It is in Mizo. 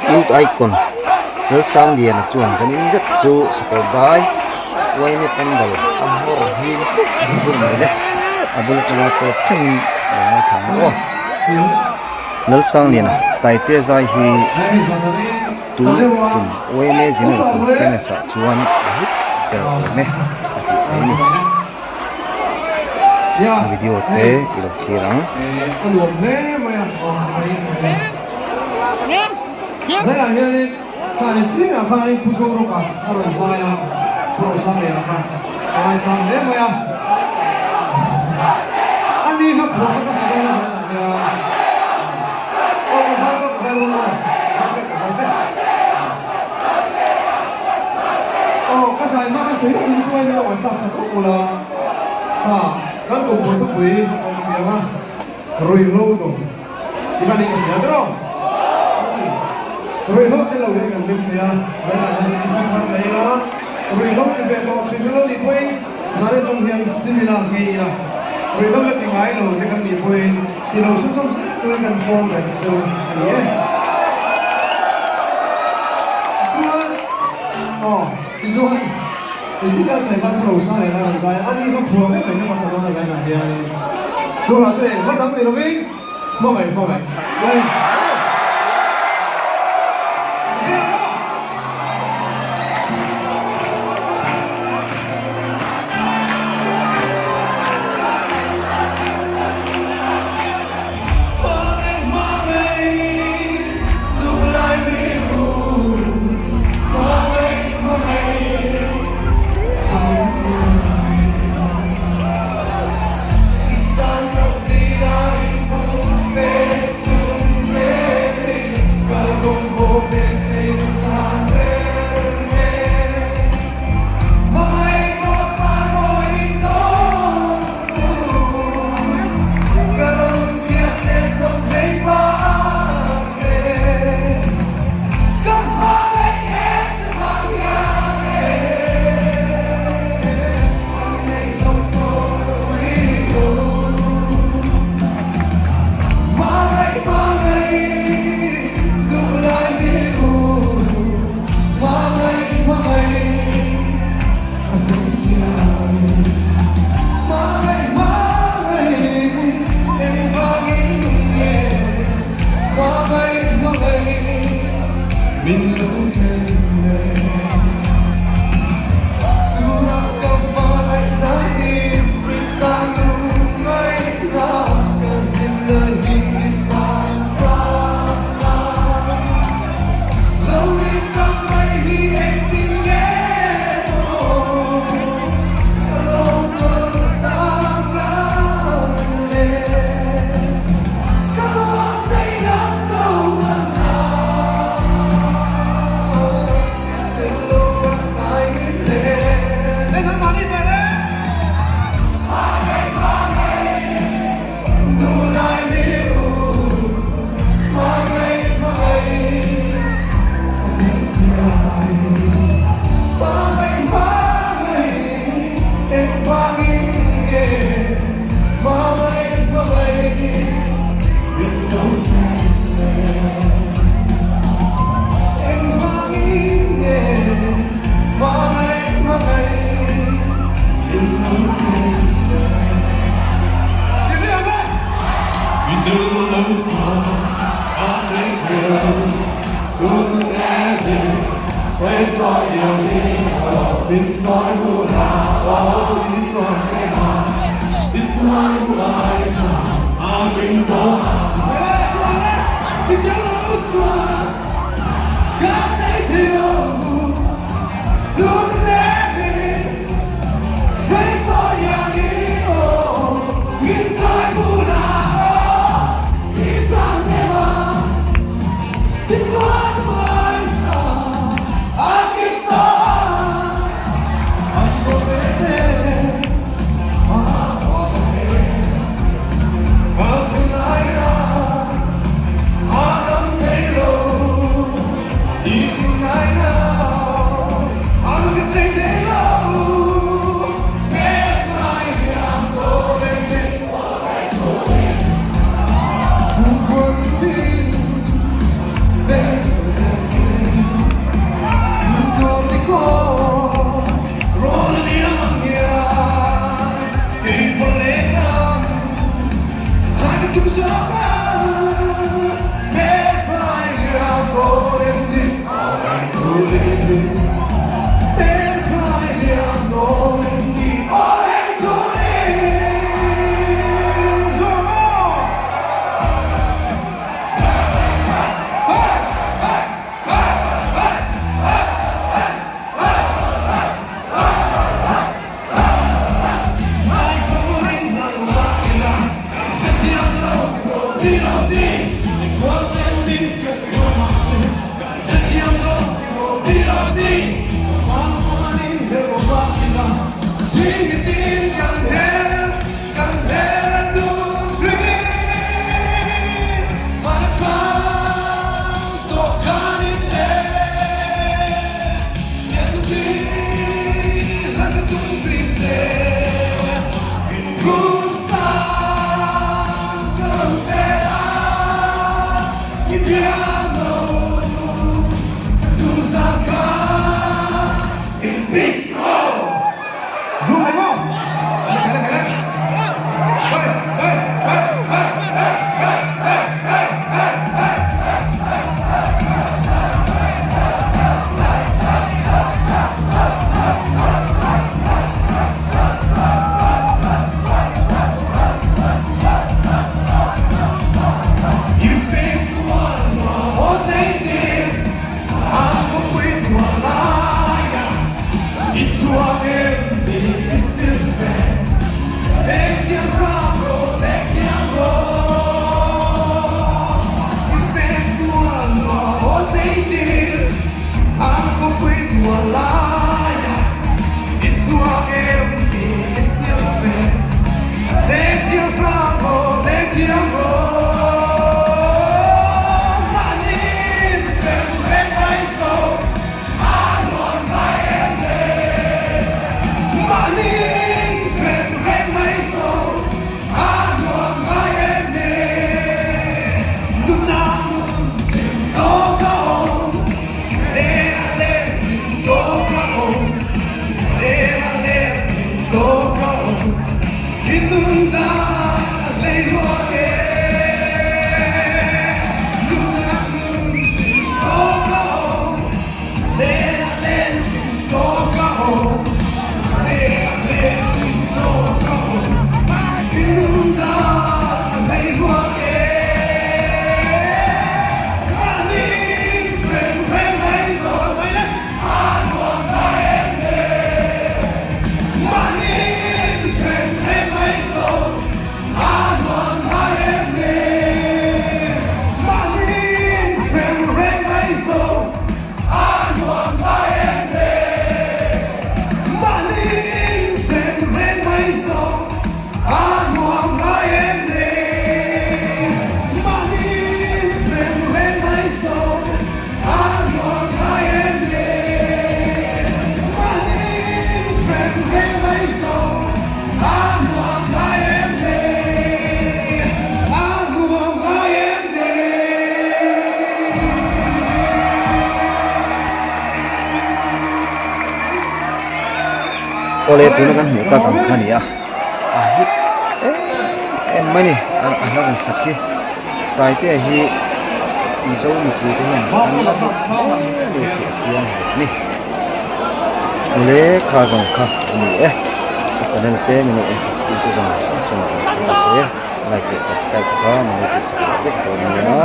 Youth Icon Lalsangliana chuan zanin zet chu sakawr dai uaime pandal a hmawr hi bum mai le a bul atanga tawp thlengin a lo ngaithla ang aw. Lalsangliana Taite zai hi tun tum uaime General Conference ah chuan a hit ber awm e a tih theih a ni. A video te i lo thlir ang. Zaiah hianin khan in chhingah khanin Pu Zorawka a rawn zai a, Pu Rosangliana kha a ngaisang hle mai a. A ni kha phuah kha ka sa dawn a zaiah hian. Aw ka zai dawn ka zai dawn aw, zai tep ka zai tep. Aw ka zai hma ka sawi loh chu tumai min lo ngaih tlak sak rawk ula kha kan kum pawh thupui kan hriam a ruihhlo dawm ti khan in ka hria tiraw ruihhlo tel lo hian kan hlim thei a zainah hian chu chi hrang thar mai ila ruihhlo ti ve tawh thin lo nih pawhin zan atang hian sim ila ngei ila ruihhlo la ti ngai lo te kan nih pawhin ti lo sum sum zel turin kan sawm ve tak chu a ni e. Chuan aw tichuan engtin nge a sawi khan Pu Rosana leh a rawn zai a, ani kha phuah em em a Sazawna zainah hianin chungah chu engmah dang ni lovin hmangaih hmangaih lai. Awle tuna kan hmuh tak ang kha ni a a hit em em mai ni a hla rawn sak hi Taitea hi Mizo mipui te hian an la duh hle a ni tih a chiang hle a ni awle kha zawng kha a ni e ka channel te min lo en sak tu te zawng zawng chungah ka sawi a like leh subscribe kha min lo tih sak leh vek dawn nia.